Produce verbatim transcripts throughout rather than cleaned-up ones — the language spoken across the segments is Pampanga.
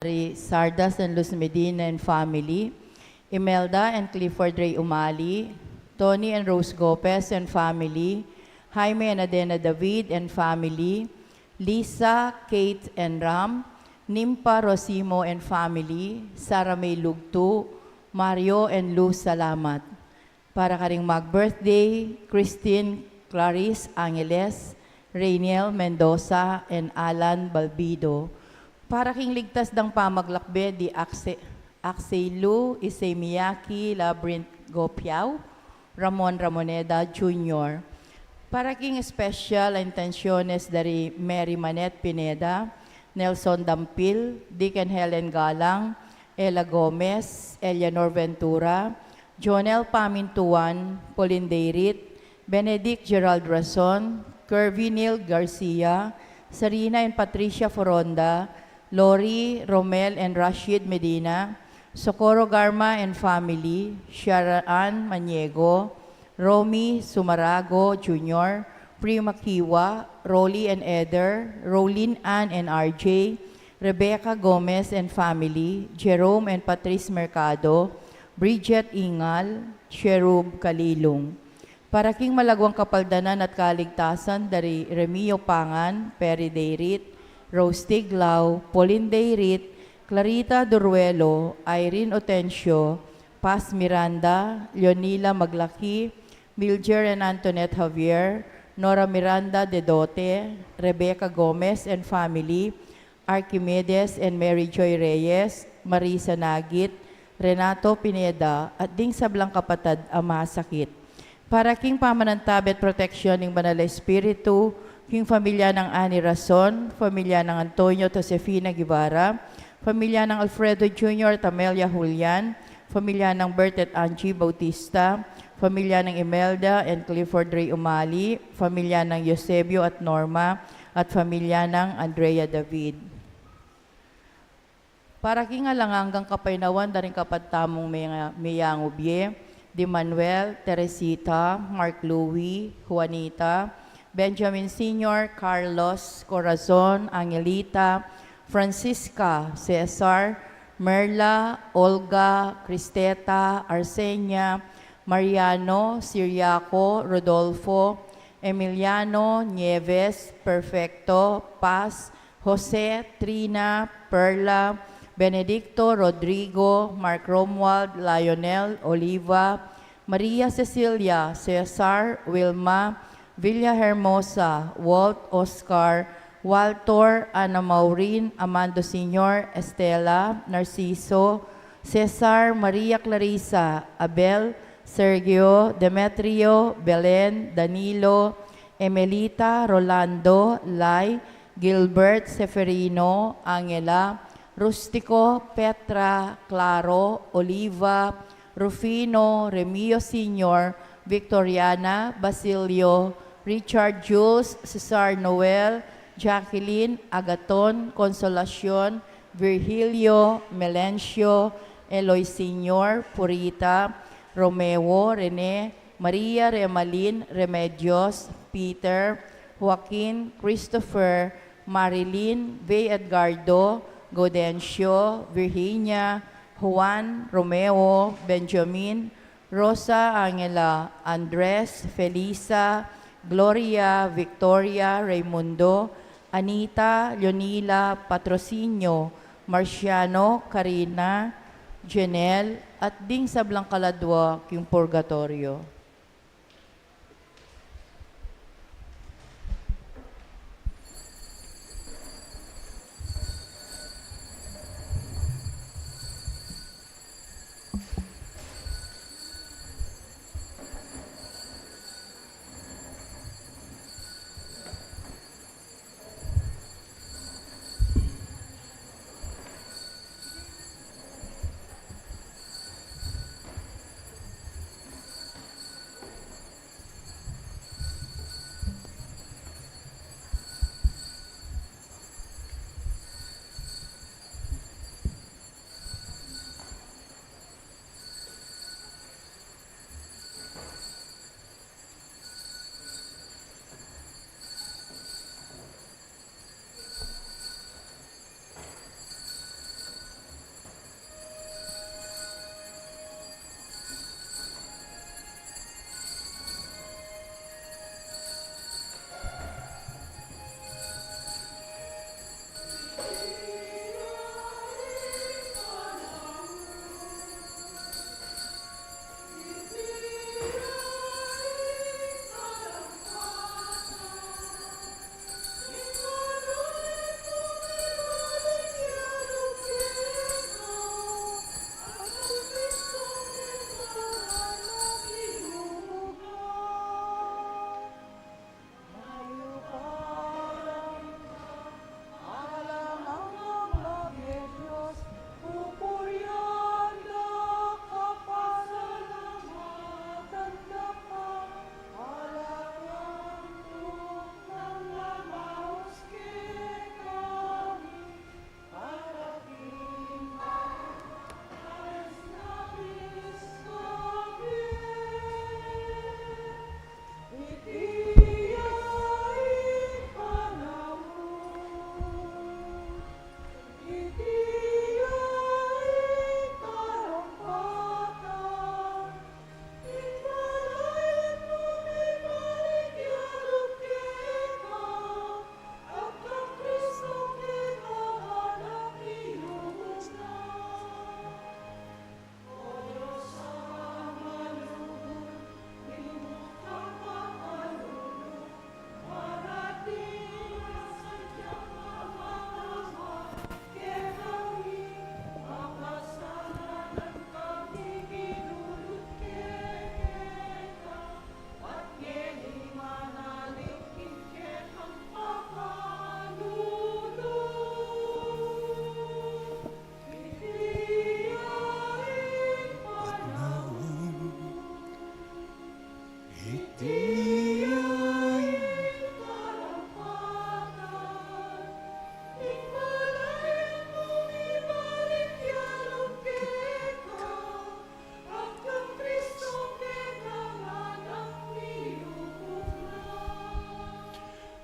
Ri Sardas and Luz Medina and family, Imelda and Clifford Ray Umali, Tony and Rose Gopez and family, Jaime and Adena David and family, Lisa, Kate and Ram, Nimpa Rosimo and family, Sara May Lugtu, Mario and Luz Salamat. Para karing mag-birthday, Christine Clarice Angeles, Rainiel Mendoza, and Alan Balbido. Para king ligtas dang pamaglakbe di Akse-, Akseilu Isemiaki Labrinth Gopiao, Ramon Ramoneda Junior. Para king special a intenciones dari Mary Manette Pineda, Nelson Dampil, Dick and Helen Galang, Ella Gomez, Eleanor Ventura, Jonel Pamintuan, Pauline Dayrit, Benedict Gerald Rason, Curvy Neil Garcia, Sarina and Patricia Foronda, Lori, Romel and Rashid Medina, Socorro Garma and family, Sharon Ann Maniego, Romy Sumarago Junior, Prima Kiwa, Rolly and Eder, Rolin Ann and R J, Rebecca Gomez and family, Jerome and Patrice Mercado, Bridget Ingal, Cherub Kalilung. Para king malagwang kapaldanan at kaligtasan dari Remio Pangan, Perry Dayrit, Rose Tiglao, Pauline Dayrit, Clarita Duruelo, Irene Otencio, Paz Miranda, Leonila Maglaki, Milger and Antoinette Javier, Nora Miranda Dedote, Rebecca Gomez and family, Archimedes and Mary Joy Reyes, Marisa Nagit, Renato Pineda, at ding sablang kapatad a masakit. Para king pamanantabe at proteksyon ning Banal a Espiritu, king pamilya nang Annie Rason, pamilya nang Antonio at Josefina Guevara, pamilya nang Alfredo Junior at Amelia Julian, pamilya nang Bert at Angie Bautista, pamilya nang Imelda and Clifford Ray Umali, pamilya nang Eusebio at Norma, at pamilya nang Andrea David. Para king alang anggang kapaynawan da ring kapatad tamung meyang-, meyangubye, di Manuel, Teresita, Mark Louie, Juanita, Benjamin Senior, Carlos, Corazon, Angelita, Francisca, Cesar, Merla, Olga, Cristeta, Arsenia, Mariano, Siriaco, Rodolfo, Emiliano, Nieves, Perfecto, Paz, Jose, Trina, Perla, Benedicto, Rodrigo, Mark Romuald, Lionel, Oliva, Maria Cecilia, Cesar, Wilma, Villahermosa, Walt, Oscar, Walter, Ana Maureen, Amando Senior, Estela, Narciso, Cesar, Maria Clarissa, Abel, Sergio, Demetrio, Belen, Danilo, Emelita, Rolando, Lai, Gilbert, Seferino, Angela, Rustico, Petra, Claro, Oliva, Rufino, Remio Senior, Victoriana, Basilio, Richard, Jules, Cesar, Noel, Jacqueline, Agaton, Consolacion, Virgilio, Melencio, Eloy Senior, Purita, Romeo, Rene, Maria, Remalin, Remedios, Peter, Joaquin, Christopher, Marilyn, Vey Edgardo, Gaudencio, Virginia, Juan, Romeo, Benjamin, Rosa, Angela, Andres, Felisa, Gloria, Victoria, Raimundo, Anita, Leonila, Patrocinio, Marciano, Karina, Jenel, at ding sablang kaladwa king purgatorio.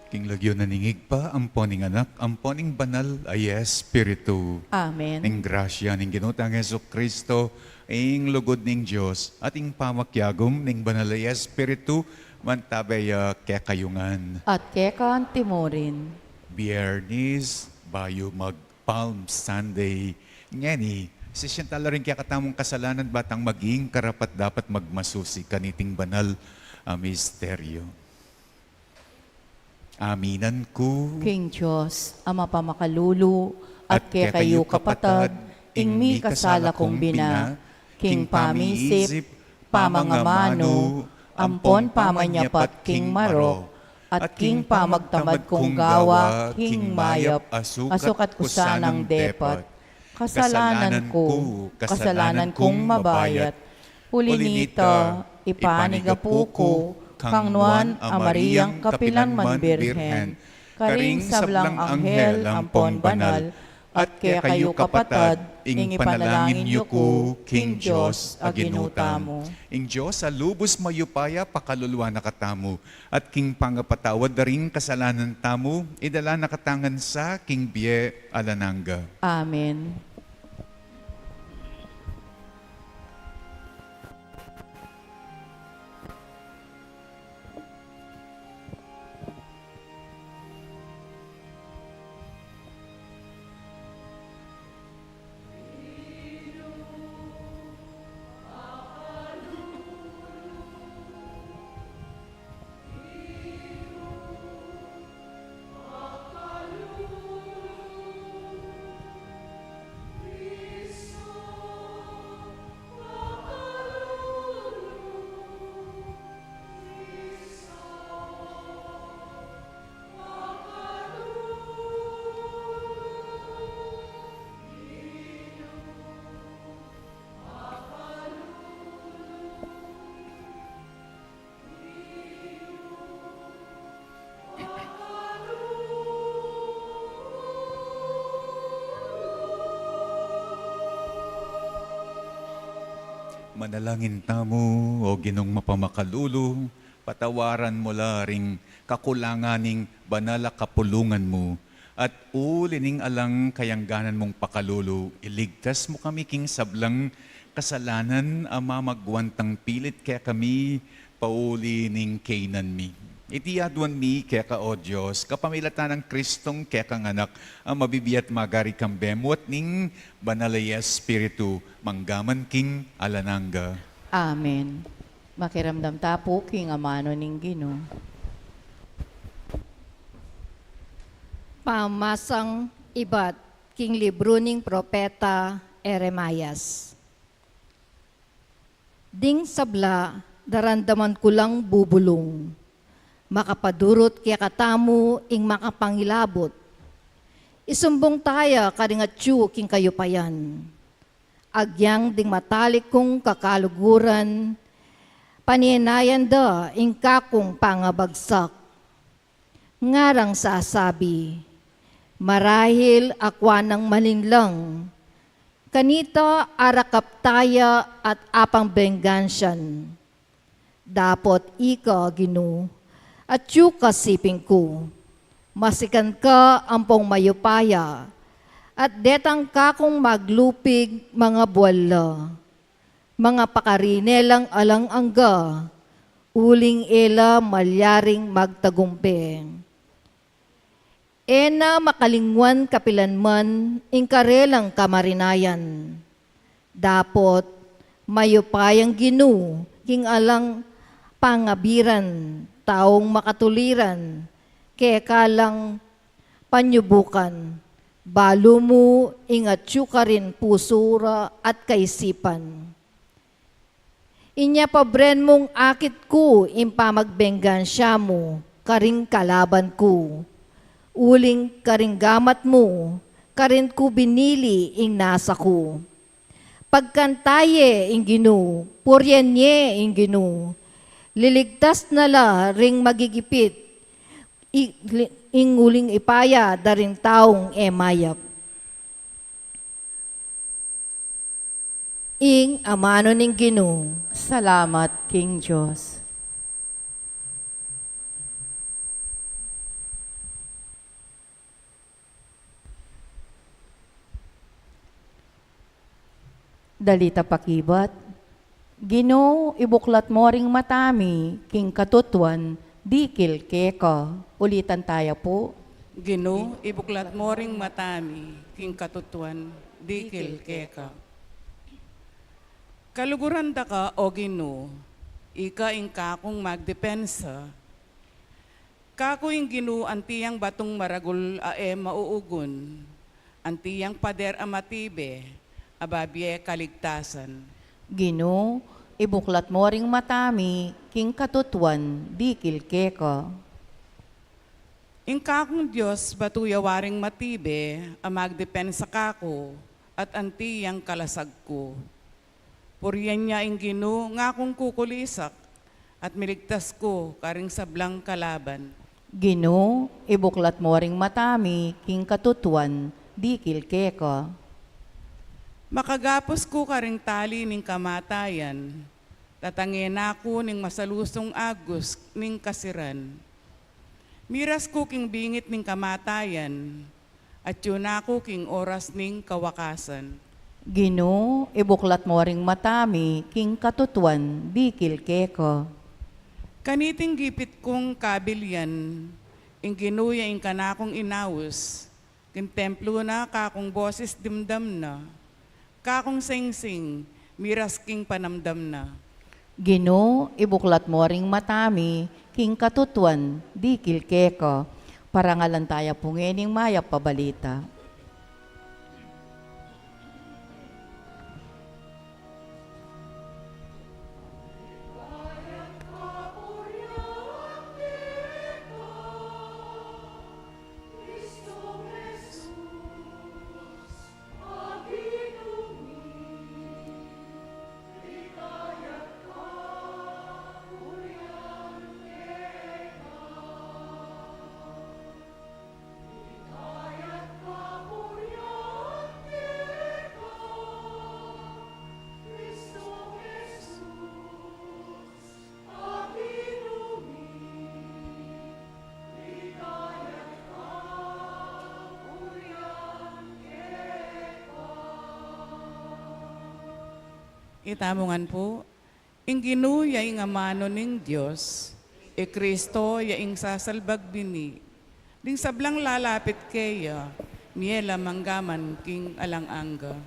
King lagyu na ning Ibpa, ampo ning Anak, ampo ning Banal a Espiritu. Amen. Ing grasya ning Ginu tang Jesucristo, ing lugud ning Dios, at ing pamakiagum ning Banal a Espiritu, mantabe ya kekayu ngan. At keka antimurin. Biyernes, bayu mag Palm Sunday. Ngeni, sisian tala ring kekatamung kasalanan, ba tang maging karapat-dapat magmasusi kaniting banal a misteryo. Aminan ku king Dios a mapamakalulu, at kekayu kapatad, ing mikasala kung bina, king pamiisip, pamangamanu, ampon pamanyapat king maro, at king pamagtamad kung gawa king mayap a sukat ku sanang depat. Kasalanan ku, kasalanan kung mabayat. Uli nita, ipanigapu ku kang Nuan a Mariang kapilan man Birhen, karing sablang anghel ampon banal, at kekayu kapatad, ing ipanalangin yu ku king Dios a Ginu tamu. Ing Dios a lubus mayupaya pakaluluan na katamu, at king pangapatawad da ring kasalanan tamu, idala na katamu ngan sa king bie alang angga. Amen. Manalangin tamu. O Ginung mapamakalulu, patawaran mu la ring kakulangan ning banal a kapulungan mu, at uli ning alang kayangganan mung pakalulu, iligtas mu kami king sablang kasalanan a mamagwantang pilit kekami, pauli ning kaynan mi. Iti aduan mi keka, O Dios, kapamilatan nang Kristong kekang Anak, a mabibie at magari kambe mu at ning Banal a Espiritu, mangga man king alang angga. Amen. Makiramdam ta pu king amanu ning Ginu. Pamasang ibat king libru ning propeta Jeremias. Ding sabla, daramdaman ku lang bubulung. Makapadurut kekatamu ing makapangilabut. Isumbung taya karing atyu king kayupayan. Agyang ding matalik kung kakaluguran, panenayan da ing kakung pangabagsak. Ngarang sasabi, marahil akwa nang malinlang, kanita arakap taya at apang benggansian. Dapot ika, Ginu, atyu ka siping ku, masikan ka ampong mayupaya, at detang kakung maglupig mangabual la. Mangapakarine lang alang angga, uling e la malyaring magtagumpe. E na makalingwan kapilanman ing karelang kamarinayan. Dapot mayupayang Ginu king alang pangabiran, taung makatuliran, keka lang panyubukan, balu mu ing atyu karin pusu ra at kaisipan. Inya pabren mung akit ku ing pamagbenggansia mu karing kalaban ku, uling karing gamat mu karin ku binili ing nasa ku. Pagkantan ye ing Ginu, purien ye ing Ginu, liligtas na la ring magigipit, i-, li-, ing uling ipaya da ring taung e mayap. Ing amanu ning Ginu. Salamat king Dios. Dalit a pakibat. Ginu, ibuklat mo ring mata mi king katutuan, dikil keka. Ulitan taya pu. Ginu, ibuklat mo ring mata mi king katutuan, dikil keka. Kaluguran da ka, O Ginu, ika ing kakung magdepensa. Kaku ing Ginu anti yang batung maragul a e mauugun, anti yang pader a matibe a babie kaligtasan. Ginu, ibuklat mo ring mata mi king katutuan, dikil keka. Ing kakung Dios batu ya waring matibe a magdepensa kaku, at anti yang kalasag ku. Purian ya ing Ginu ngakung kukulisak, at miligtas ku karing sablang kalaban. Ginu, ibuklat mo ring mata mi king katutuan, dikil keka. Makagapus ku karing tali ning kamatayan, tatange na ku ning masalusung agus ning kasiran. Miras ku king bingit ning kamatayan, atyu na ku king oras ning kawakasan. Ginu, ibuklat mo ring mata mi king katutuan, dikil keka. Kaniting gipit kung kabilian, ing Ginu ya ing kanakung inaus, king templu na kakung boses dimdam na, kakung singsing, miras king panamdam na. Ginu, ibuklat mo ring mata mi king katutuan, dikil keka. Parangalan taya pu ngening mayap a balita. Itamu ngan pu, ing Ginu ya ing amanu ning Dios, i Kristo ya ing sasalbag bini, ding sablang lalapit keya, mie la mangga man king alang angga.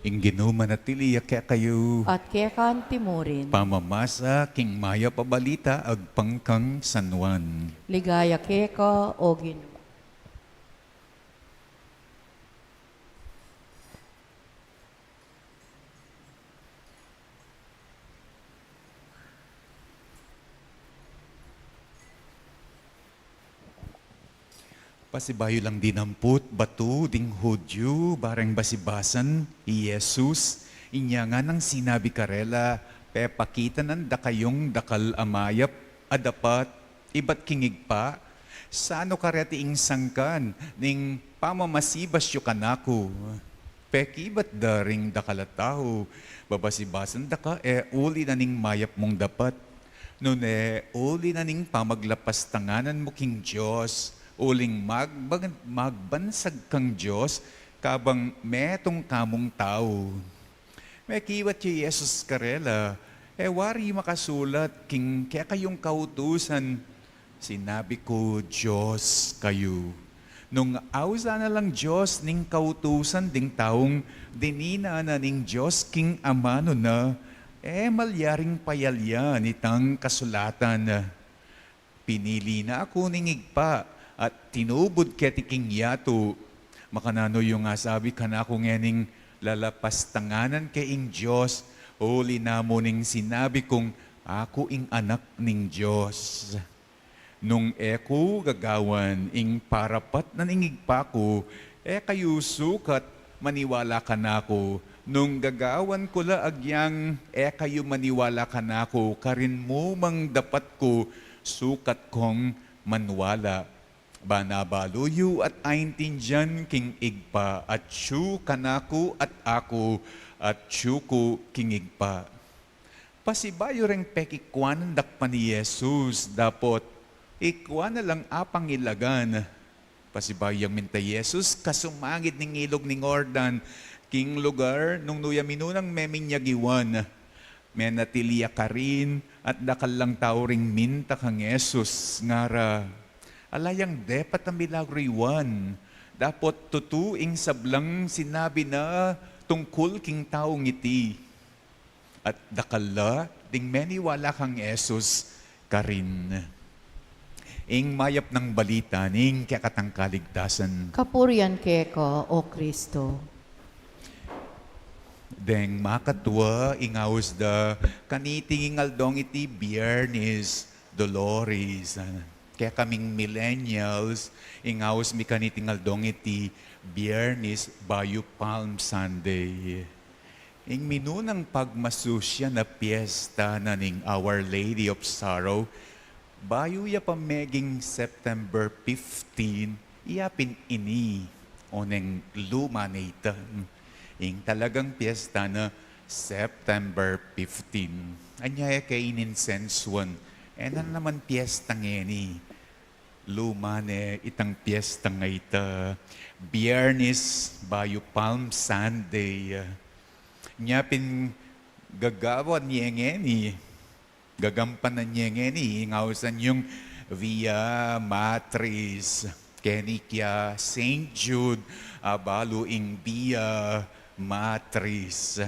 Ing Ginu manatili ya kekayu. At keka anti mu rin. Pamamasa king mayap a balita agpang kang San Juan. Ligaya keka, O Ginu. Pasibayu lang dinamput batu ding Hudyu bareng basibasan i Jesus, inya nganang sinabi karela, pepakita na dakayung dakal a mayap a dapat ibat king Ibpa, sanu kareti ing sangkan ning pamamasibas yu kanaku? Pekibat da ring dakal a tau, babasibasan da ka e uli na ning mayap mung dapat, nune uli na ning pamaglapastanganan mu king Dios, uling magban-, magbansag kang Dios, kabang metung ka mung tau. Mekibat ya i Jesus karela, e wari makasulat king kekayung kautusan, sinabi ku Dios kayu? Nung ausan na lang Dios ning kautusan ding taung dinina na ning Dios king amanu na, e malyaring payalyan itang kasulatan. Pinili na aku ning Ibpa at tinubud keti king yatu. Makananu yu nga sabi kanaku ngening lalapastanganan ke ing Dios, uli na mu ning sinabi kung aku ing Anak ning Dios? Nung e ku gagawan ing parapat na ning Ibpa ku, e kayu sukat maniwala kanaku, Nung gagawan ku la agyang e kayu maniwala kanaku, karin mu mang dapat ku sukat kong maniwala. Bana balu yu at aintindian king Ibpa, atyu kanaku at aku, atyu ku king Ibpa. Pasibayu reng pekikwan dakpan i Jesus, dapot ikwa na lang apangilagan. Pasibayu yang minta i Jesus kasumangid ning ilug ning Jordan, king lugar nung nu ya minunang meminyag i Juan. Menatili ya karin, at dakal lang tau ring minta kang Jesus, ngara, ala yang depat a milagru i Juan, dapot tutu ing sablang sinabi na tungkul king taung iti. At dakal la ding meniwala kang Jesus karin. Ing mayap nang balita ning kekatang kaligtasan. Kapurian keka, O Kristo. Deng makatua, ing aus da kaniting aldong iti Biernis Dolores. Kekaming millennials, ing aus mi kaniting aldong iti Biernis bayu Palm Sunday. Ing minunang pagmasusyan a piesta na ning Our Lady of Sorrow, bayu ya pa meging September fifteen, iya pin ini, oneng luma ne ita. Ing talagang piesta na September fifteen. Anya e ke ininsensuan, e na naman piesta ngeni. Luma ne itang piesta nga ita, Biernis bayu Palm Sunday. Nya pin gagawan ye ngeni, gagampanan ye ngeni, ing ausan yung Via Matriz. Keni kya Saint Jude, abalu ing Via Matriz.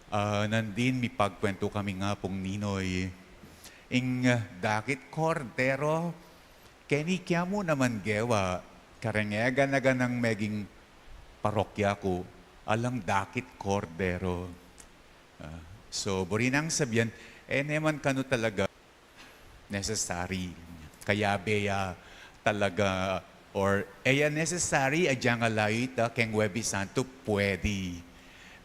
Ah, nandin mipagkwentu kami nga pung Ninoy. Ing, ah, dakit kordero, keni kya mu naman gewa, kareng e gana-ganang meging parokya ku, alang dakit kordero. Ah, so, buri nang sabian, e ne man kanu talaga necessary. Kayabe ya talaga, or e ya necessary, agyang alayu ita keng Huwebes Santo, pwede.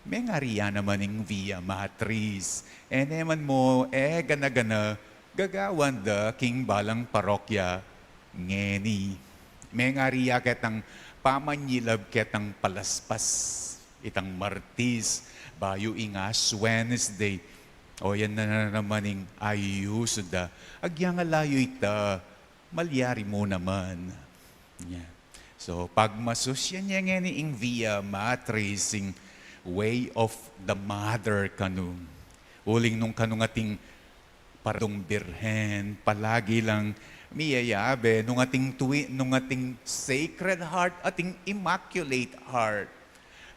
Mengari ya naman ing Via Matriz. E ne man mu, e gana-gana, gagawan da king balang parokya ngeni. Mengari ya ketang pamanyilab ketang palaspas, itang Martis, bayu ing Ash Wednesday. O yan na naman ing ayusu da. Agyang alayu ita, malyari mu naman. Nya. So, pagmasusyan ye ngeni ing Via Matriz, ing Way of the Mother kanu. Uling nung kanu ating Parang Birhen, palagi lang miyayabe, nung ating tui-, nung ating Sacred Heart, ating Immaculate Heart.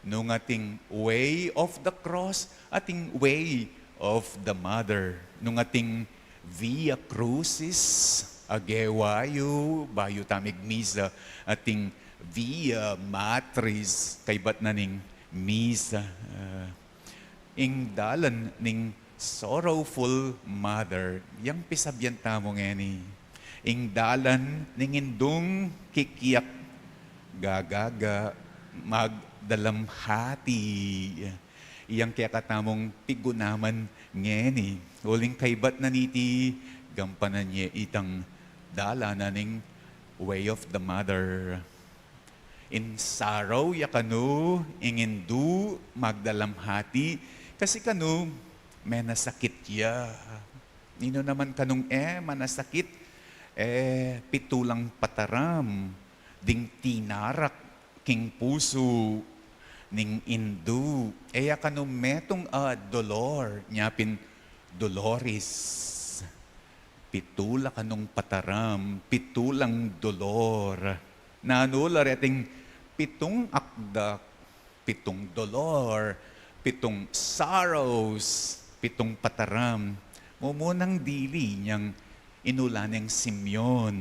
Nung ating Way of the Cross, ating Way of the Mother. Nung ating Via Crucis, a gewa yu, bayu ta migmisa, ating Via Matriz, kaybat na ning misa. Ah, ing dalan ning Sorrowful Mother, yang pisabian tamu ngeni. Ing dalan ning indung kikiyak, gagaga, magdalamhati. Yang kekatamung pigunaman ngeni. Uling kaybat na niti, gampanan ye itang dalan na ning Way of the Mother. Insaraw ya kanu ing indu, magdalamhati, kasi kanu menasakit ya. Ninu naman kanung e manasakit, e pitu lang pataram ding tinarak king pusu ning indu. E ya kanu metung a dolor, nya pin Dolores. Pitu la kanung pataram, pitu lang dolor. Nanu la reting pitung akdak, pitung dolor, pitung sorrows, pitung pataram? Mumunang dili nyang inula neng Simeon.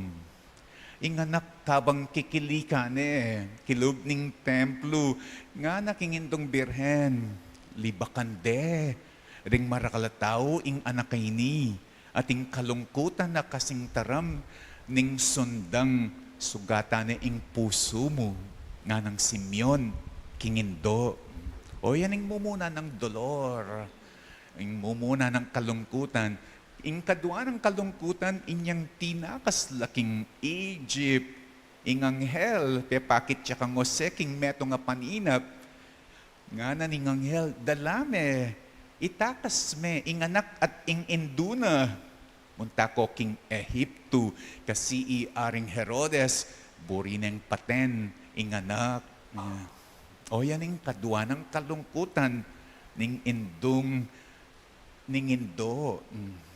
Ing anak kabang kikilikan ne kilub ning templo, ngana king indung Birhen, libakan de ring marakal a tau ing anak a ini, ating kalungkutan a kasing taram ning sundang sugatan ne ing pusu mu, nganang Simeon king indu. O yan ing mumuna nang dolor, ing mumuna nang kalungkutan. Ing kadua nang kalungkutan, inyang tinakas la king Egypt ing anghel, pepakit ya kang Jose king metung a paninap. Ngana ning anghel, dala me, itakas me ing anak at ing indu na. Munta ko king Ehiptu, kasi i Aring Herodes, buri neng paten ing anak. O yan ing kadua nang kalungkutan ning indung, ning indo. Mm.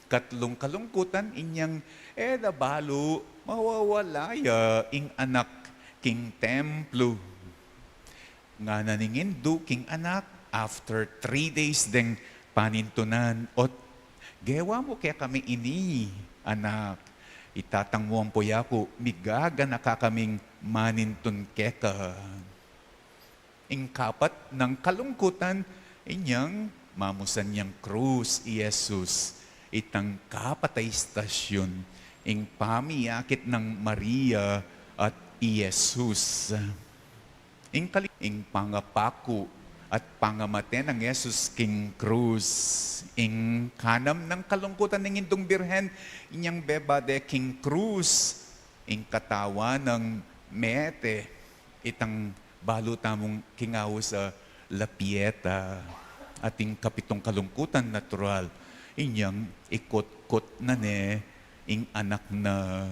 Katlung kalungkutan, inyang e da balu, mawawala ya ing anak king templo. Ngana ning indu king anak, after three days deng panintunan, ot gewa mu kekami ini, anak. Itatang mu ampo ya ku, migaganaka kaming manintun keka. Ing kapat nang kalungkutan, inyang mamusan yang krus i Jesus. Itang kapat a istasyun, ing pamiakit nang Maria at i Jesus. Ing kali-, ing pangapaku at pangamate nang Jesus king krus. Ing kanam nang kalungkutan ning Indung Birhen, inyang bebade king krus, ing katawan nang mete, itang balu tamung king aus a La Pieta. At ing kapitung kalungkutan, natural, inyang ikutkut na ne ing anak na.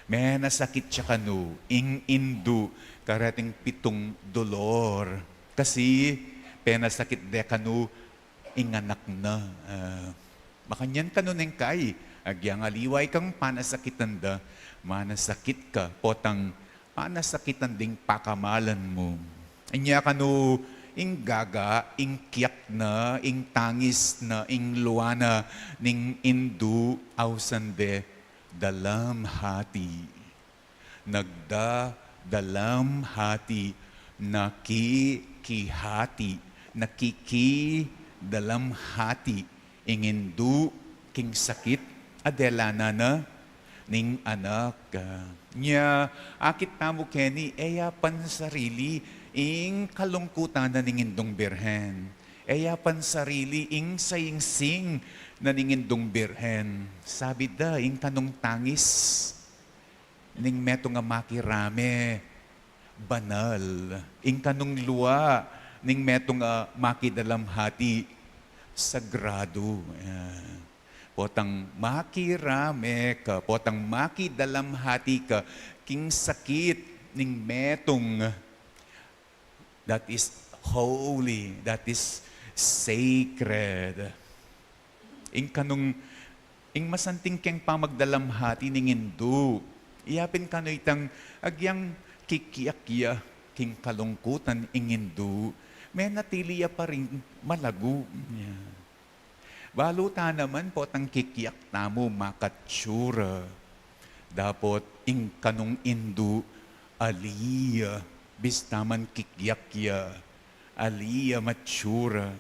Menasakit ya kanu ing indu kareting pitung dolor, kasi penasakit de kanu ing anak na. Ah, makanyan kanu neng kai, agyang aliwa ikang panasakitan da, manasakit ka, potang panasakitan ding pakamalan mu. Inya kanu ing gaga, ing kiak na, ing tangis na, ing lua na ning indu, ausan de dalamhati. Nagdadalamhati, nakikihati, nakikidalamhati ing indu king sakit a dela na ning anak. Nya, akit tamu keni, e ya pansarili ing kalungkutan na ning Indung Birhen. E ya pansarili ing sangsing na ning Indung Birhen. Sabi da, ing kanung tangis ning metung a makirame, banal. Ing kanung lua ning metung a makidalamhati, sagrado. Ayan. Potang makirame ka, potang makidalamhati ka king sakit ning metung, that is holy, that is sacred. Ing kanung, ing masanting keng pamagdalamhati ning indu, iya pin kanu itang agyang kikiak ya king kalungkutan ing indu, menatili ya pa ring malagu. Yeah. Balu ta naman potang kikiak tamu makatsura. Dapot ing kanung indu, ali ya, bista man kikiak ya, ali ya matsura.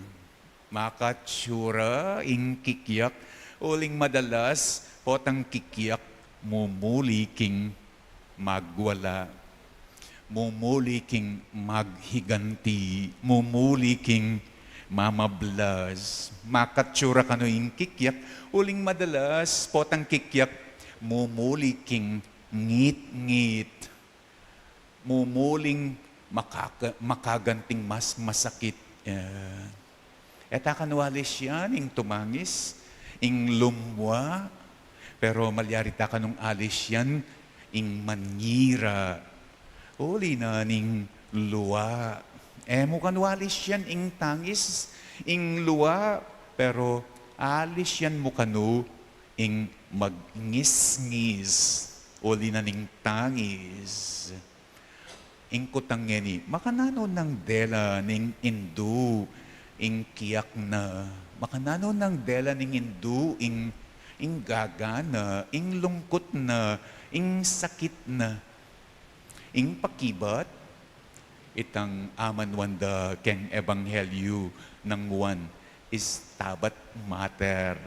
Makatsura ing kikiak, uling madalas potang kikiak mumuli king magwala. Mumuli king maghiganti, mumuli king mamablas. Makatsura kanu ing kikiak, uling madalas potang kikiak mumuli king ngit-ngit. Mumuling makaka-, makaganting mas masakit. Eh, e ta kanu alis yan ing tumangis, ing lumwa, pero malyari ta kanung alis yan ing manyira. Uli na ning lua. E mu kanu alis yan ing tangis, ing lua, pero alis yan mu kanu ing magngis-ngis, uli na ning tangis. Ing kutang ngeni, makananu nang dela ning indu ing kiak na? Makananu nang dela ning indu ing, ing gaga na, ing lungkut na, ing sakit na? Ing pakibat, itang amanuan da keng Ebanghelyu nang Juan, Stabat Mater.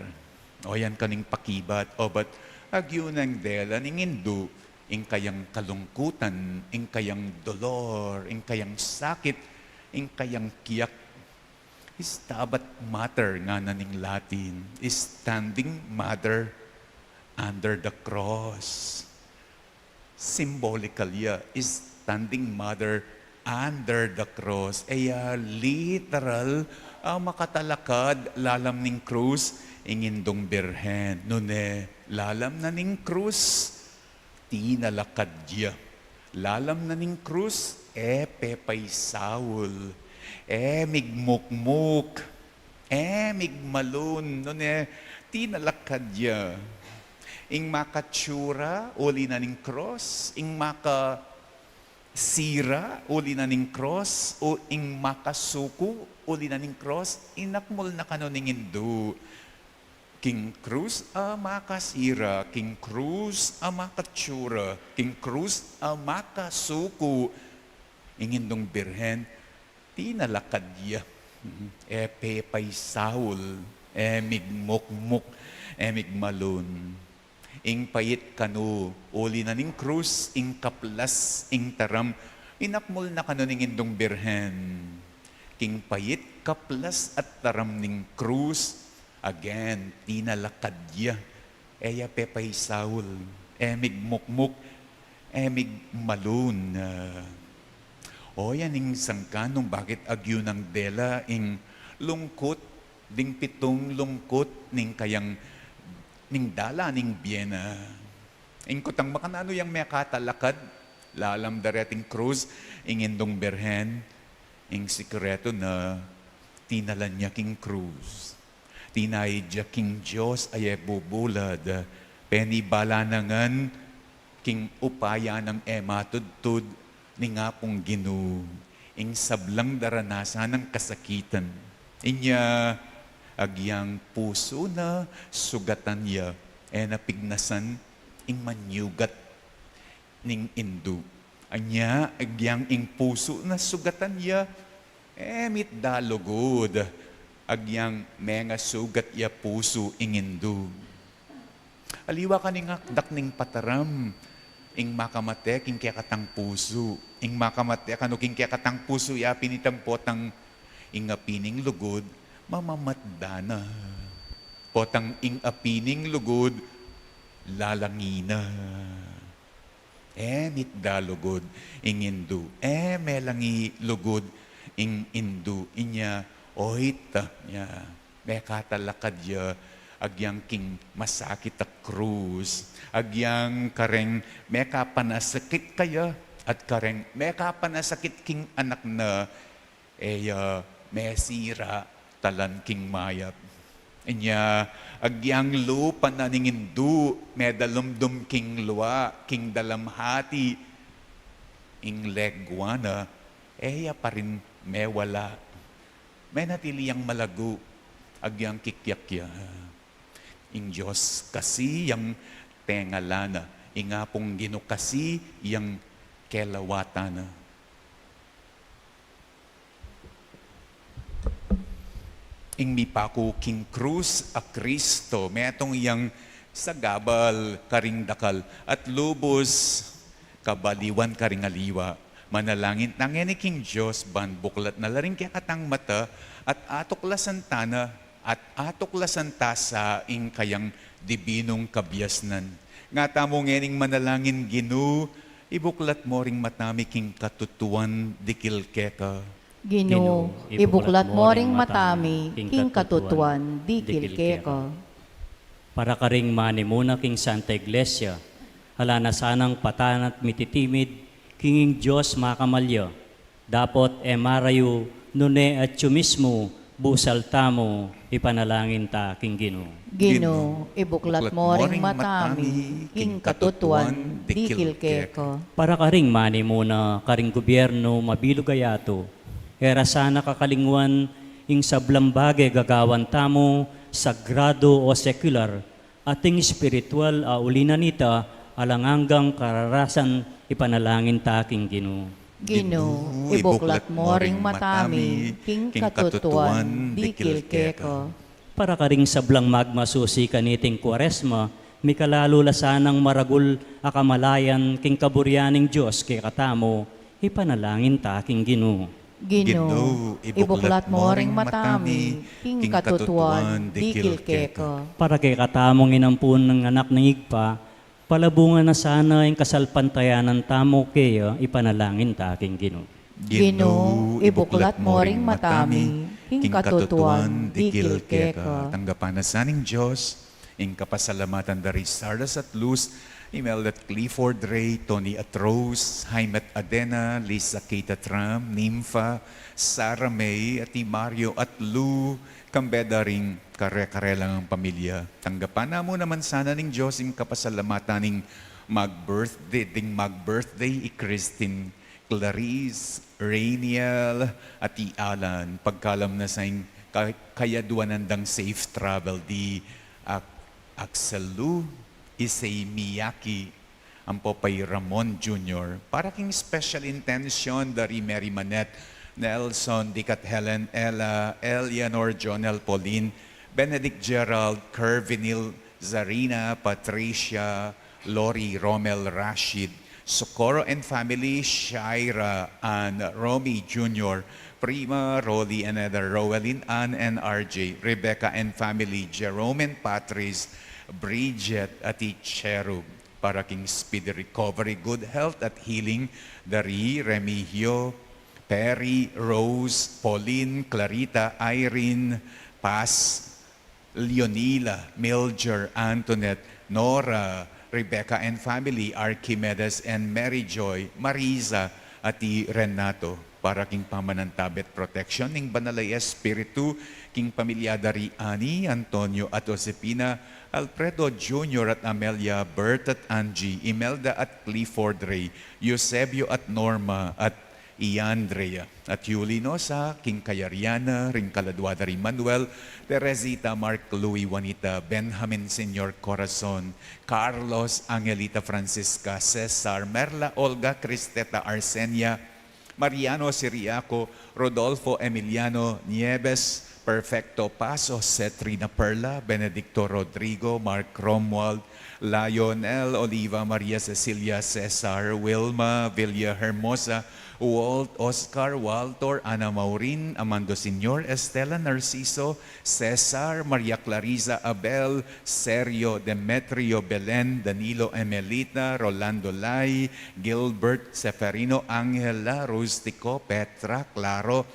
O yan kanu ing pakibat, obat agyu nang dela ning indu, ing kayang kalungkutan, ing kayang dolor, ing kayang sakit, Ing kayang kiyak, Stabat Mater ngana ning Latin, standing mother under the cross. Symbolical ya, standing mother under the cross. E ya literal, a makatalakad lalam ning krus ing Indung Birhen. Nune, lalam na ning krus, tinalakad ya. Lalam na ning krus, e pepaisaul, e migmukmuk, e migmalun, nune, tinalakad ya. Ing makatsura, uli na ning krus, ing makasira, uli na ning krus, o ing makasuku, uli na ning krus, inakmul na kanu ning Indu. King krus a makasira, king krus a makatsura, king krus a makasuku, ing Indung Birhen, tinalakad ya. E pepaisaul, e migmukmuk, e migmalun. Ing pait kanu, uli na ning krus, ing kaplas, ing taram, inakmul na kanu ning Indung Birhen. King pait, kaplas at taram ning krus, again, tinalakad ya. E ya pepaisaul, e migmukmuk, e migmalun. O, yan ing sangkan nung bakit agyu nang dela ing lungkut, ding pitung lungkut ning kayang, ning dala ning bie na. Ing kutang, makananu yang mekatalakad lalam da reting krus ing Indung Birhen? Ing sikretu na, tinalan ya king krus. Tinaid ya king Dios a e bubulad, penibala na ngan king upaya nang e matudtud ning Apung Ginu, ing sablang daranasan nang kasakitan. Inya, agyang pusu na sugatan ya, e na pignasan ing manyugat ning Indu. Anya, agyang ing pusu na sugatan ya, e mit da lugud, agyang mengasugat ya pusu ing Indu. Aliwa kaning akdak ning pataram, ing makamate king kekatang pusu, ing makamate kanu king kekatang pusu, ya pin itang potang ing api ning lugud, mamamatda na. Potang ing api ning lugud, lalangi na. E mit da lugud ing Indu, e melangi lugud ing Indu, inya, oit, nya, mekatalakad ya, agyang king masakit a krus, agyang kareng mekapanasakit kaya, at kareng mekapanasakit king anak na, e ya mesira talan king mayap. Inya, agyang lupa na ning Indu, medalumdum king lua, king dalamhati, ing legua na, e ya pa rin mewala. Menatili yang malagu, agyang kikyak ya. Ing Dios kasi yang tengala na, ing Apung Ginu kasi yang kelawatan na. Ing mipaku king krus a Kristo, metung yang sagabal karing dakal at lubus kabaliwan karing aliwa. Manalangin ta ngeni king Dios ban buklat na la ring kekatang mata at atuklasan ta na, at atuklasan ta sa ing kayang dibinung kabiasnan. Nga tamu ngening manalangin: Ginu, ibuklat mo ring mata mi king katutuan dikil keka. Ginu, ibuklat mo ring mata mi king katutuan dikil keka. Para karing manimuna king Santa Iglesia, ala na sanang patanan at mititimid king ing Dios makamalya, dapot e marayu, nune atyu mismu, busal tamu, ipanalangin ta king Ginu. Ginu, ibuklat mo ring mata mi king katutuan dikil keka. Para karing manimuna karing gubiernu mabilug a yatu, e ra sana kakalingwan ing sablang bage gagawan tamu, sagradu o sekular, at ing espiritual a uli na nita alang anggang kararasan, ipanalangin ta king Ginu. Ginu, ibuklat mo ring mata mi king katutuan dikil keka. Para karing sablang magmasusi kaniting Kuaresma, mikalalu la sanang maragul a kamalayan king kaburian ning Dios kekatamu, ipanalangin ta king Ginu. Ginu, ibuklat mo ring mata mi king katutuan dikil keka. Para kekatamung inampunan ning anak ning Ibpa, palabungan na sana ing kasalpantayanan tamu keya, ipanalangin ta king Ginu. Ginu, ibuklat mo ring mata mi king katutuan dikil keka. Tanggapan na sa ning Dios ing kapasalamatan da ri Sardas at Luz, Imelda at Clifford Ray, Tony at Rose, Jaime at Adena, Lisa, Kate at Ram, Nympha, Sarah May, at i Mario at Lou, kambe da ring kare-karelang pamilya. Tanggapan na mu naman sana ning Dios ing kapasalamatan ning mag-birthday, ding mag-birthday i Christine, Clarice, Rainiel, at i Alan, pagkalam na sa ing ka-, kayaduanan dang safe travel di Ak-, Axel Lu, Issei Miyaki, ampo pa i Ramon Junior, para king special intention da ri Mary Manette, Nelson, Dick at Helen, Ella, Eleanor, Jonel, Pauline, Benedict, Gerald, Kervinil, Zarina, Patricia, Lori, Romel, Rashid, Socorro and family, Shaira, Ann, Romy Junior, Prima, Rolly and Eda, Roelyn, Ann and R J, Rebecca and family, Jerome and Patrice, Bridget, at i Cherub, para king speedy recovery, good health at healing da ri Remigio, Perry, Rose, Pauline, Clarita, Irene, Paz, Leonila, Mildred, Antoinette, Nora, Rebecca and family, Archimedes and Mary Joy, Marisa, at i Renato, para king pamanantabe at protection ning Banal a Espiritu, king pamilya da ri Ani, Antonio at Josefina, Alfredo Junior at Amelia, Bert at Angie, Imelda at Clifford Ray, Eusebio at Norma, at i Andrea at Yuli Nosa, king kayarian na, ring kaladua da ri Manuel, Teresita, Mark, Louie, Juanita, Benjamin, Senior Corazon, Carlos, Angelita, Francisca, Cesar, Merla, Olga, Cristeta, Arsenia, Mariano, Siriaco, Rodolfo, Emiliano, Nieves, Perfecto, Paso, Cetrina, Perla, Benedicto, Rodrigo, Mark, Romuald, Lionel, Oliva, Maria Cecilia, Cesar, Wilma, Villa Hermosa, Walt, Oscar, Walter, Ana Maureen, Amando Senior, Estela, Narciso, Cesar, Maria Clarisa, Abel, Sergio, Demetrio, Belen, Danilo, Emelita, Rolando, Lai, Gilbert, Seferino, Angela, Rustico, Petra, Claro,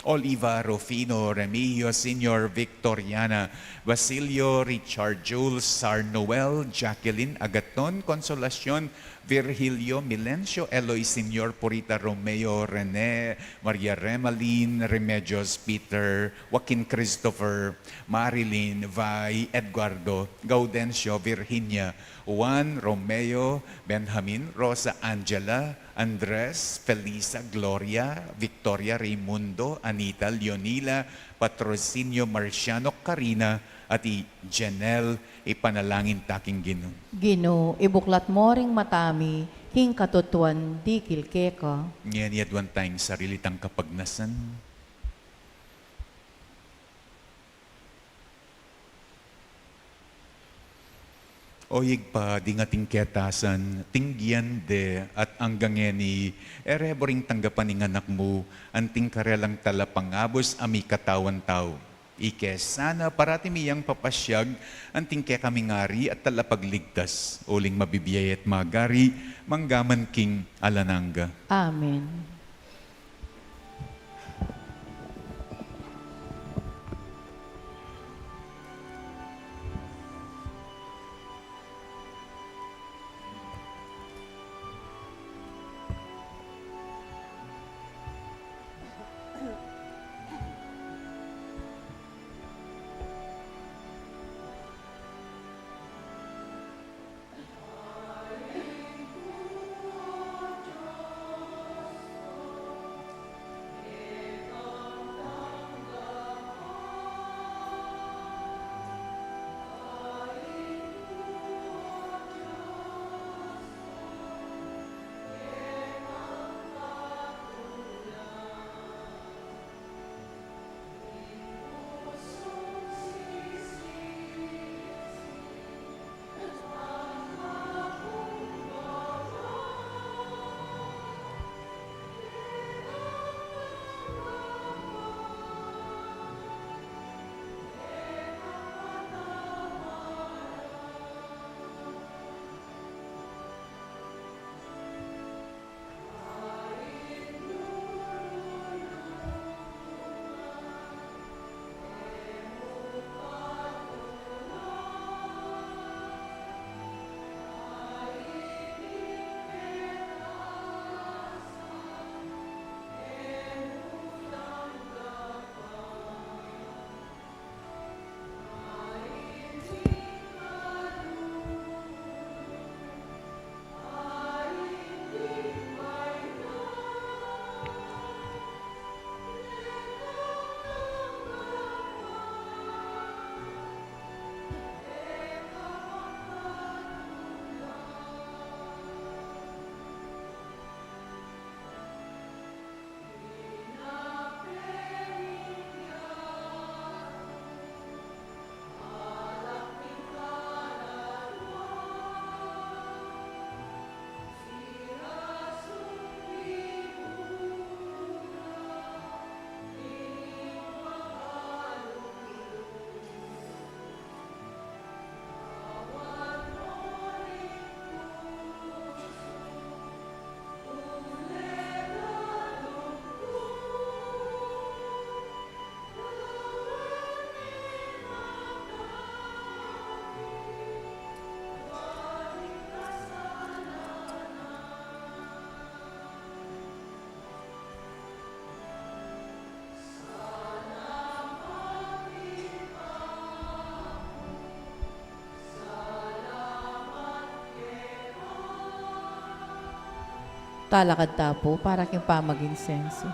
Oliva, Rufino, Remigio, Senior, Victoriana, Basilio, Richard, Jules, Sar Noel, Jacqueline, Agaton, Consolacion, Virgilio, Milencio, Eloy, Senior, Purita, Romeo, Rene, Maria Remalin, Remedios, Peter, Joaquin, Christopher, Marilyn, Vi, Eduardo, Gaudencio, Virginia, Juan, Romeo, Benjamin, Rosa, Angela, Andres, Felisa, Gloria, Victoria, Raimundo, Anita, Leonila, Patrocinio, Marciano, Karina, at i Jenel, ipanalangin ta king Ginu. Ginu, ibuklat mo ring mata mi king katutuan dikil keka. Ngeni aduan tang sarili tang kapagnasan. O Ibpa, ding ating ketasan, tinggian de at anggang ngeni, e re bo ring tanggapan ing Anak mu, anting karelang talapangabus a mikatawan tau. Ike sana parati mi yang papasyag, anting kekaming Ari at Talapagligtas, uling mabibie at magari, mangga man king alang angga. Amen. Talakad ta pu para king pamaginsenso.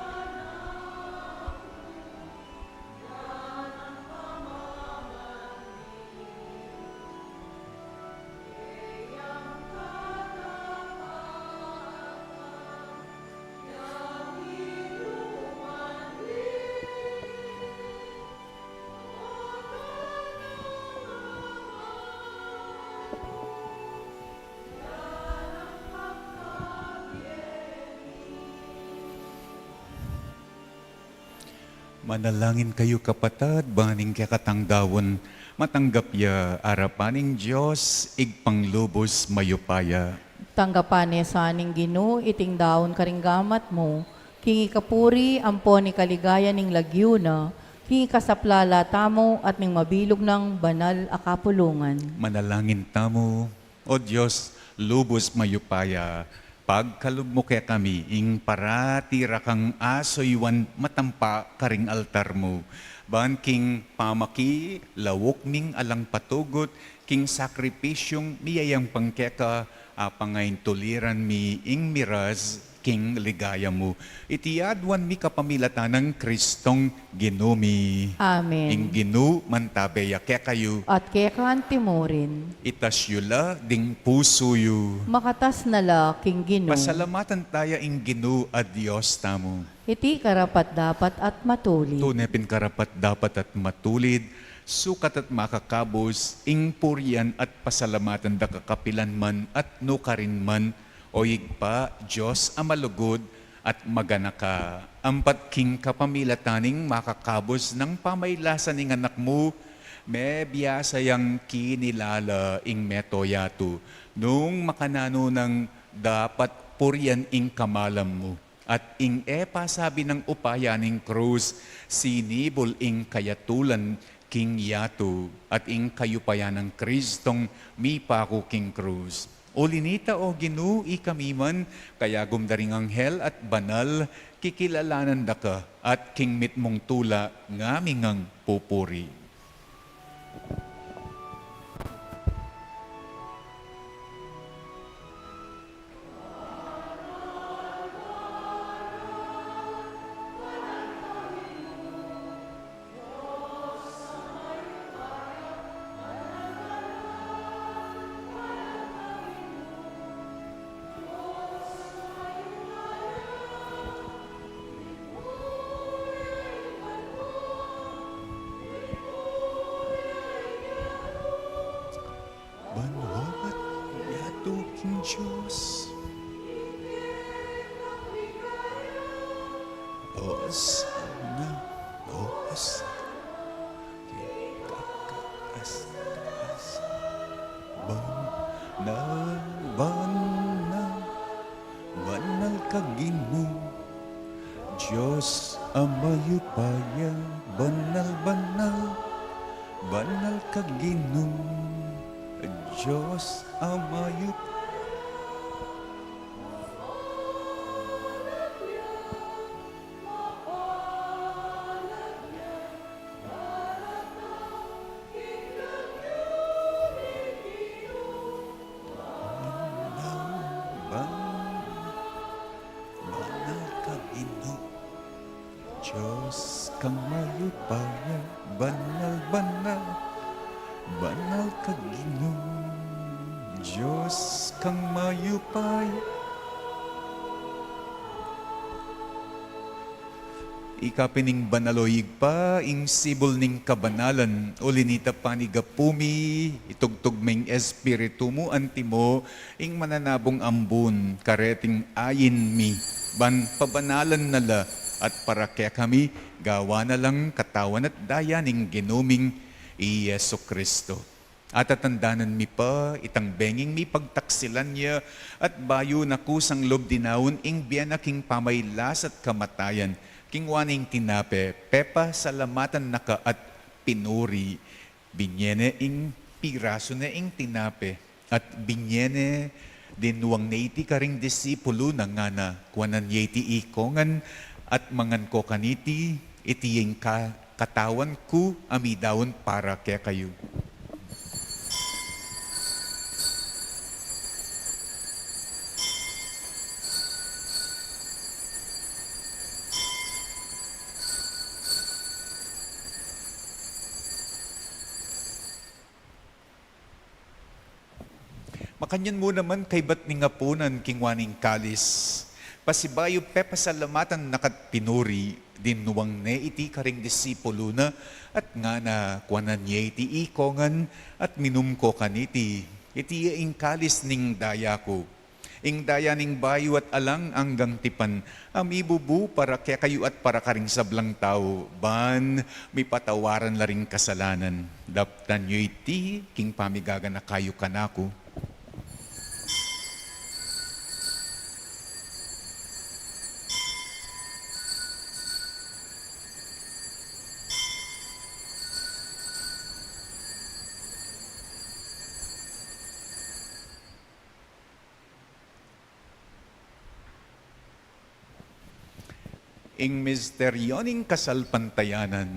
Manalangin kayu, kapatad, ban ing kekatang daun matanggap ya arapan ning Dios, Ibpang lubus mayupaya. Tanggapan ne sa ning Ginu iting daun karing gamat mu, king ikapuri ampon ikaligaya ning lagyu na, king ikasaplala tamu at ning mabilug nang banal a kapulungan. Manalangin tamu. O Dios, lubus mayupaya, pagkalub mu kekami ing parati ra kang asuyuan matampa karing altar mu, ban king pamaki lauk ming alang patugut king sakripisyung miyayampang keka, apangaintuliran mi ing miras king ligaya mu. Iti aduan mi kapamilatan nang Kristong Ginu mi. Amen. Ing Ginu mantabe ya kekayu. At keka antimurin. Itas yu la ding pusu yu. Makatas na la king Ginu. Pasalamatan taya ing Ginu a Dios tamu. Iti karapat-dapat at matulid. Tune pin karapat-dapat at matulid, sukat at makakabus, ing purian at pasalamatan da ka kapilan man at nukarin man, O Ibpa, Dios a malugud at maganaka, ampat king kapamilatan ning makakabus nang pamaylasa ning Anak mu, mebiasa yang kinilala ing mabilug a yatu, nung makananu nang dapat purian ing kamalam mu. At ing e pasabi nang upaya ning krus, sinibul ing kayatulan king yatu, at ing kayupayan nang Kristong mipaku king krus. Uli nita, O Ginu, ikami man, kayagum da ring anghel at banal, kikilalanan da ka, at king mitmung tula, ngaming ngan pupuri. Banua at yatu king Dios. Osana, Osana. King kakaas-taas. Banal, banal, banal ka Ginu. Dios a mayupaya, banal, banal, banal ka Ginu. Dios a mayupaya. Banal, banal, banal ka Ginu. Dios kang mayupaya, banal, banal, banal ka Ginu. Dios kang mayupaya. Ika pin ing banal, o Ibpa, ing sibul ning kabanalan, uli nita panigapu mi, itugtug me ing Espiritu mu antimo, ing mananabung ambun, kareting ain mi, ban pabanalan na la, at para kekami, gawa na lang katawan at daya ning Ginu ming i Jesu Cristo. Atatandanan mi pa, itang benging mipagtaksilan ya, at bayu na kusang lub dinaun ing bie na king pamailas at kamatayan, kingwa ne ing tinape, pepasalamatan na ka at pinuri, binye ne ing pirasu ne ing tinape, at binye ne, dinuang ne iti karing disipulu na ngana, kuanan ye iti ikongan, at mangan ko kaniti, iti ing ka-, katawan ku a midaun para kekayu. Makanyan mu naman kaybat ning apunan, kinua ne ing kalis, pasibayu pepasalamatan na ka't pinuri, dinuang ne iti karing disipulu na, at ngana, kuanan ye iti ikongan, at minum ko kaniti, iti ing kalis ning daya ku, ing daya ning bayu at alang anggang tipan, a mibubu para kekayu at para karing sablang tau, ban mipatawaran la ring kasalanan. Daptan yu iti king pamigaganaka yu kanaku. Ing misteryo ning kasalpantayanan.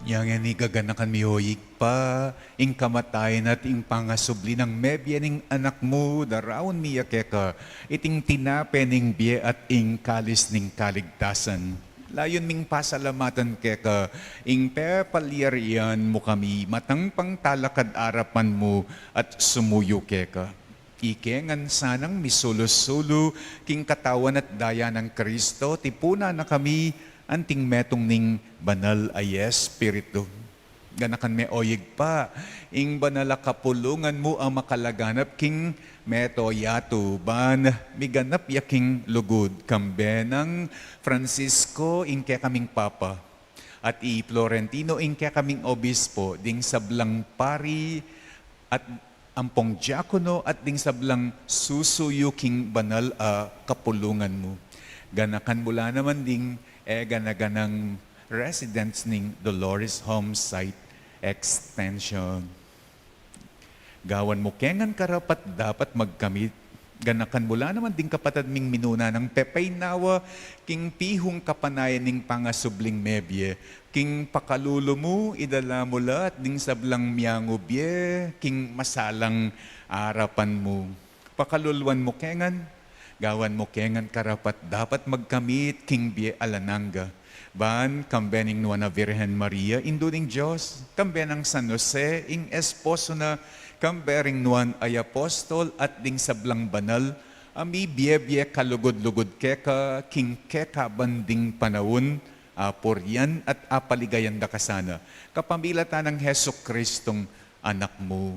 Inya ngeni gaganakan mi, o Ibpa, ing kamatayan at ing pangasubli nang mebie ning Anak mu, daraun mi ya keka iting tinape ning bie at ing kalis ning kaligtasan. Layun ming pasalamatan keka ing pepalyarian mu kami matang pangtalakad arapan mu at sumuyu keka. Ike ngan sanang misulu-sulu king katawan at daya nang Kristo, tipunan na kami anting metung ning Banal a Espiritu. Ganakan me, o Ibpa, ing banal a kapulungan mu a makalaganap king mabilug a yatu, ban miganap ya king lugud, kambe nang Francisco ing kekaming Papa, at i Florentino ing kekaming Obispo, ding sablang pari, at ampong diakono at ding sablang susuyu king banal a kapulungan mu. Ganakan mu la naman ding e gana-ganang residents ning Dolores Home Site Extension. Gawan mu ke ngan karapat-dapat magkamit. Ganakan mu la naman ding kapatad ming minuna nang pepaynawa king pihung kapanayan ning pangasubling mebie. King pakalulu mu, idala mu la at ding sablang miangu bie king masalang arapan mu. Pakaluluan mu ke ngan, gawan mu ke ngan karapat-dapat magkamit king bie alang angga. Ban kambe ning Nuan a Virgen Maria, Indu ning Dios, kambe nang San Jose, ing esposo na, kambe ring nuan a apostol at ding sablang banal a mibie-bie kalugud-lugud keka king kekaban ding panaun, apurian at apaligayan da ka sana, kapamilatan nang Jesucristong Anak mu.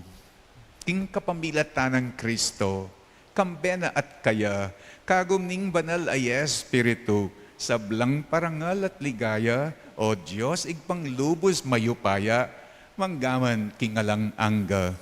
King kapamilatan nang Kristo, kambe na at kaya, kagum ning Banal a Espiritu, sablang parangal at ligaya, o Dios, Ibpang lubus mayupaya, manggaman king alang angga.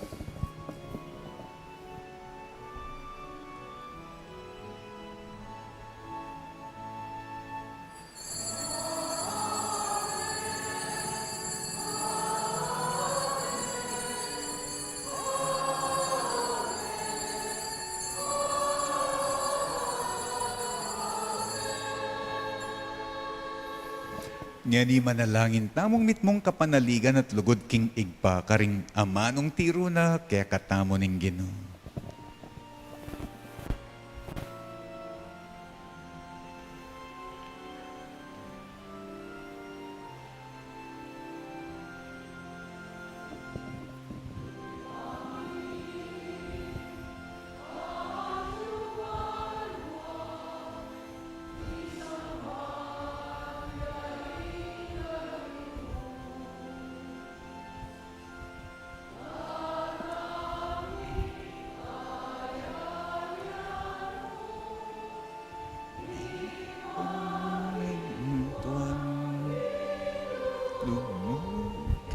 Ngeni manalangin tamung mitmung kapanaligan at lugud king Ibpa, karing amanung tiru na kekatamu ning Ginu.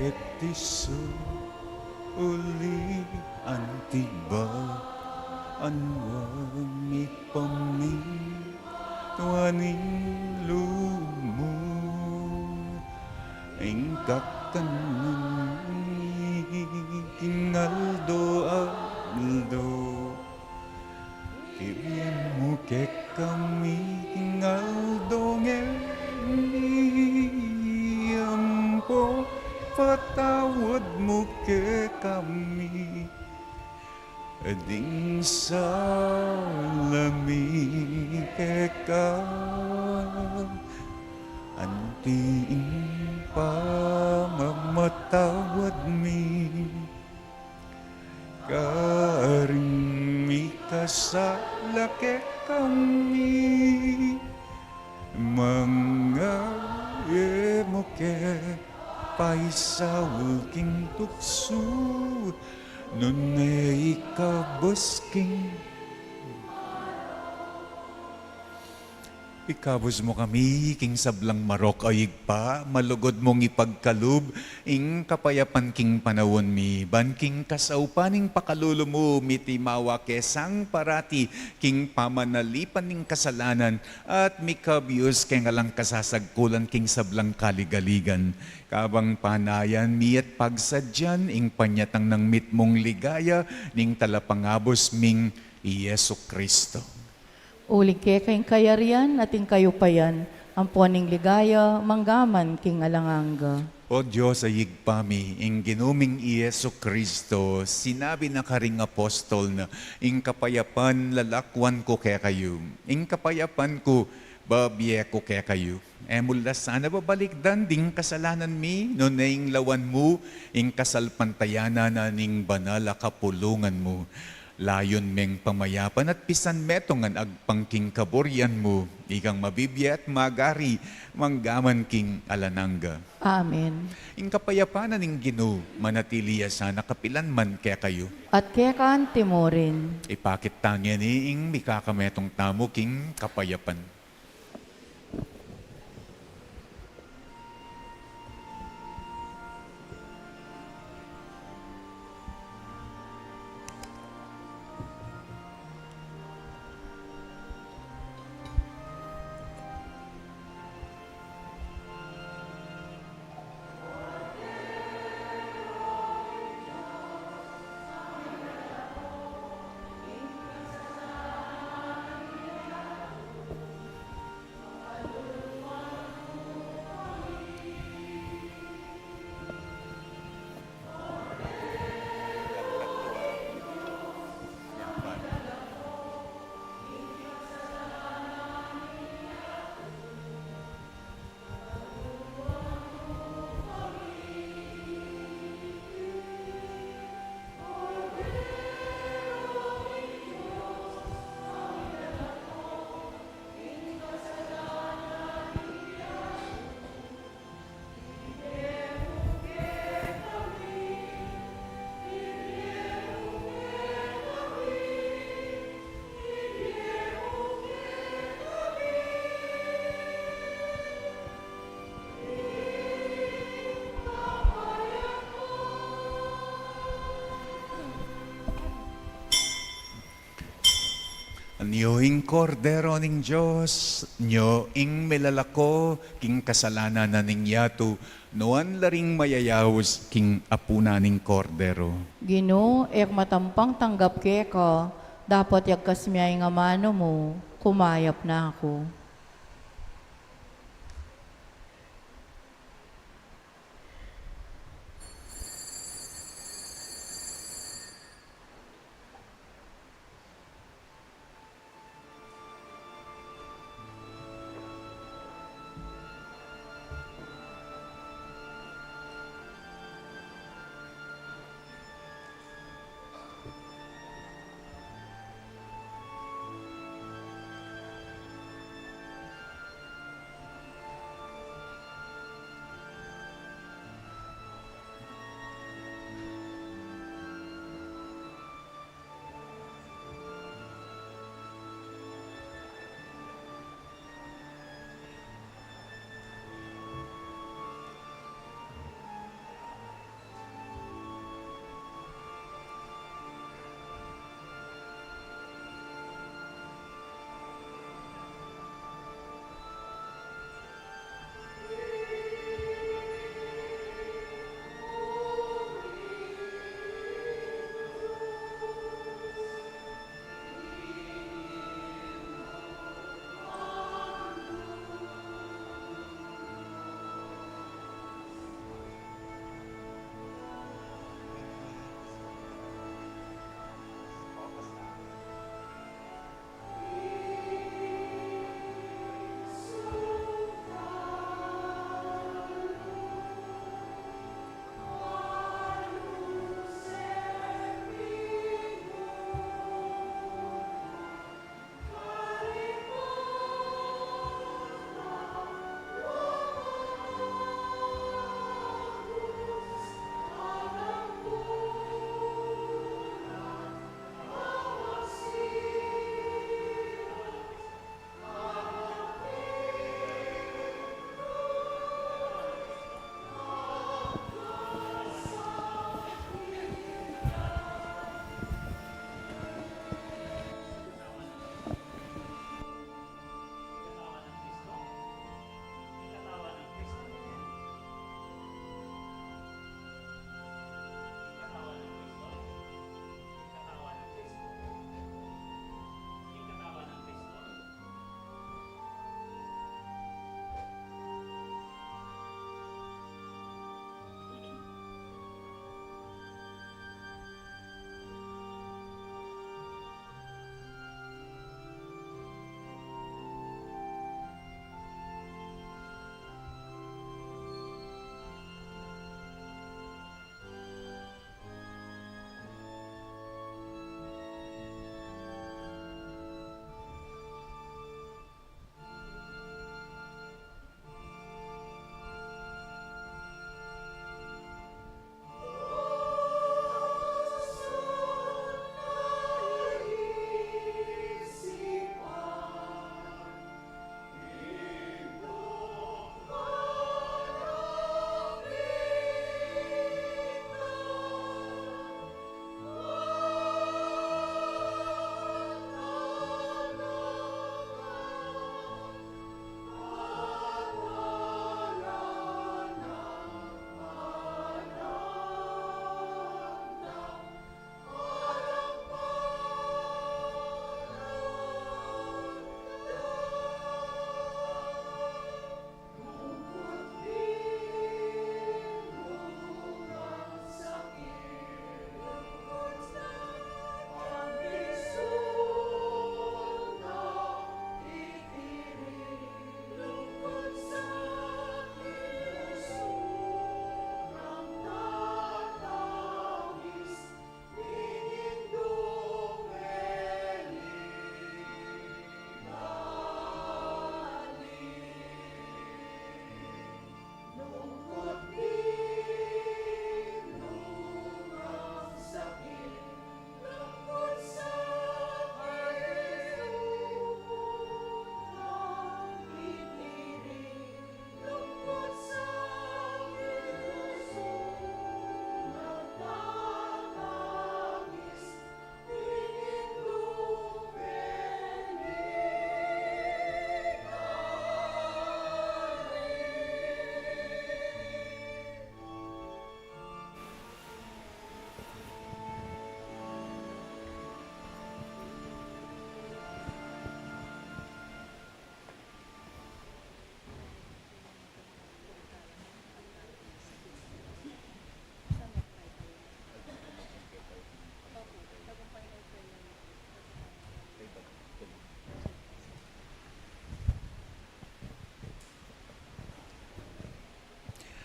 Iti su uli anti ba anwa mi pamintuan i lumu ing kakanan mi king aldo-aldo. Ibie mu kekami king aldo ngeni, ampo patawad mu kekami ding sala mi keka, anti ing pamamatawad mi karing mikasala kekami. Manga e mu ke paisaul king tuksu, nune ikabus king Ikabus mu kami king sablang marok, o Ibpa, malugud mung ipagkalub ing kapayapan king panaun mi, ban king kasaupan ning pakalulu mu, mitimawa ke sang parati king pamanalipan ning kasalanan, at mikabius keng alang kasasagkulan king sablang kaligaligan. Kabang panayan mi at pagsadyan ing panyatang nang mitmung ligaya ning talapangabus ming i Jesucristo. Uling keka ing kayarian at ing kayupayan, ampon ing ligaya, manggaman king alang angga. O Dios a Ibpa mi, ing Ginu ming i Jesucristo, sinabi na karing apostol na, ing kapayapan lalakwan ku kekayu, ing kapayapan ku babie ku kekayu. E mu la sana babalikdan ding kasalanan mi, nune ing lawan mu, ing kasalpantayanan na ning banal a kapulungan mu. Layun meng pamayapan at pisan metung ngan agpang king kaburian mu, ikang mabibie at magari, manggaman king alang angga. Amen. Ing kapayapan na ning Ginu, manatili ya sana kapilan man kekayu. At keka anti mu rin. Ipakit ta ngeni ing mikakametung tamu king kapayapan. Nyo ing Kordero ning Dios, nyo ing milalako king kasalanan na ning yatu, nuan la ring mayayaus king apunan ning Kordero. Ginu, e ku matampang tanggap keka, dapot yagkas mu ya ing amanu mu, kumayap na ku.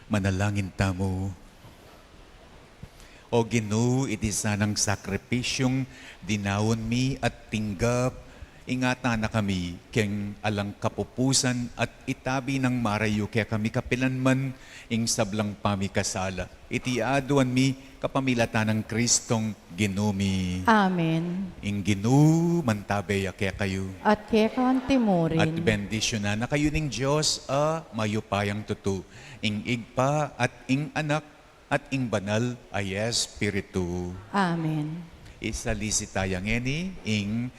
Manalangin tamu. O Ginu, iti sanang sakripisyung dinaun mi at tinggap, ingatan na kami keng alang kapupusan at itabi nang marayu kekami kapilanman ing sablang pamikasala. Iti aduan mi kapamilatan nang Kristong Ginu mi. Amen. Ing Ginu mantabe ya kekayu. At keka antimurin. At bendisyunan na kayu ning Dios a mayupayang tutu, ing Ibpa at ing Anak at ing Banal a Espiritu. Amen. Isalisita ya ngeni ing